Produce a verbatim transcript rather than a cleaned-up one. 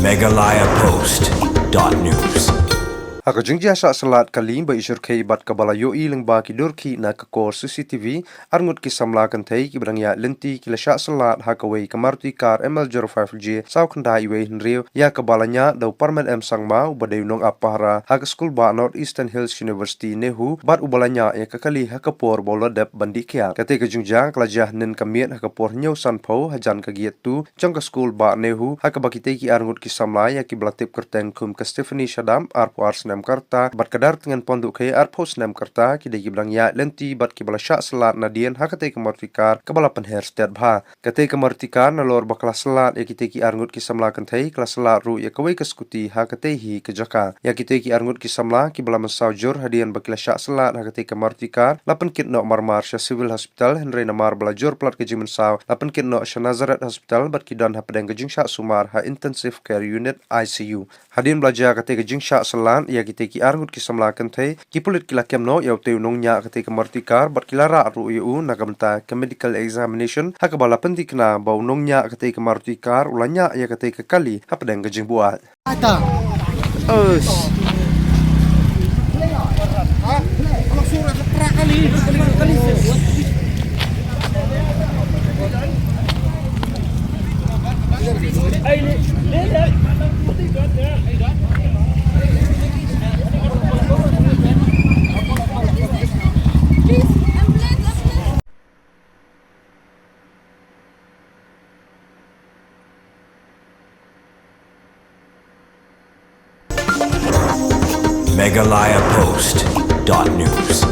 Meghalaya Post dot news. Ha ka jingjia shah syllad kali ba i shyrkhei bad kaba la ïohi lyngba ki dur khih na ka kor C C T V, arngut ki samla kynthei kiba dang ïaid lynti ki la shah syllad ha kawei ka Maruti car M L zero five J saw khyndai wei hynriew ïa kaba la ñiah da u Parmet M Sangma uba dei u nongap pahara ha ka skul bah North Eastern Hills University, NEHU, bad uba la ñiah ïa ka kali ha ka por ba u la dep ban dih kiad. Katei ka jingjia ka la jia hynnin ka miet ha ka por hynñiew sanphew hajan ka gate two jong ka skul bah NEHU, ha kaba kitei ki arngut ki samla ïa kiba la tip kyrteng kum ka Stephanie Shadap, arphew ar snem ka rta, bad ka Dartngen Pondukhe, arphew snem ka rta, ki dei kiba dang ïaid lynti bad kiba la shah syllad nadien ha katei ka Maruti car kaba la pynher stet bha. Katei ka Maruti car nalor ba ka la syllad ïa kitei ki arngut ki samla kynthei, ka la syllad ruh ïa kawei ka scooty ha katei hi ka jaka. Ïa kitei ki arngut ki samla kiba la mynsaw jur hadien ba ki la shah syllad ha katei ka Maruti car, la pynkit noh marmar sha Civil Hospital, hynrei namar ba la jur palat ka jingmynsaw, la pynkit noh sha Nazareth Hospital bad ki don hapdeng ka jingshah sumar ha Intensive Care Unit, I C U. Hadien ba la jia katei ka jingshah syllad ïa kitei ki arngut ki samla kynthei, ki pulit ki la kem noh ïa utei u nongñiah katei ka Maruti car bad ki la rah ruh ïa u na ka bynta ka medical examination, ha kaba la pynthikna ba u nongñiah katei ka Maruti car u la ñiah ïa katei ka kali hapdeng ka jingbuaid. Ata. Us. Meghalaya Post dot news.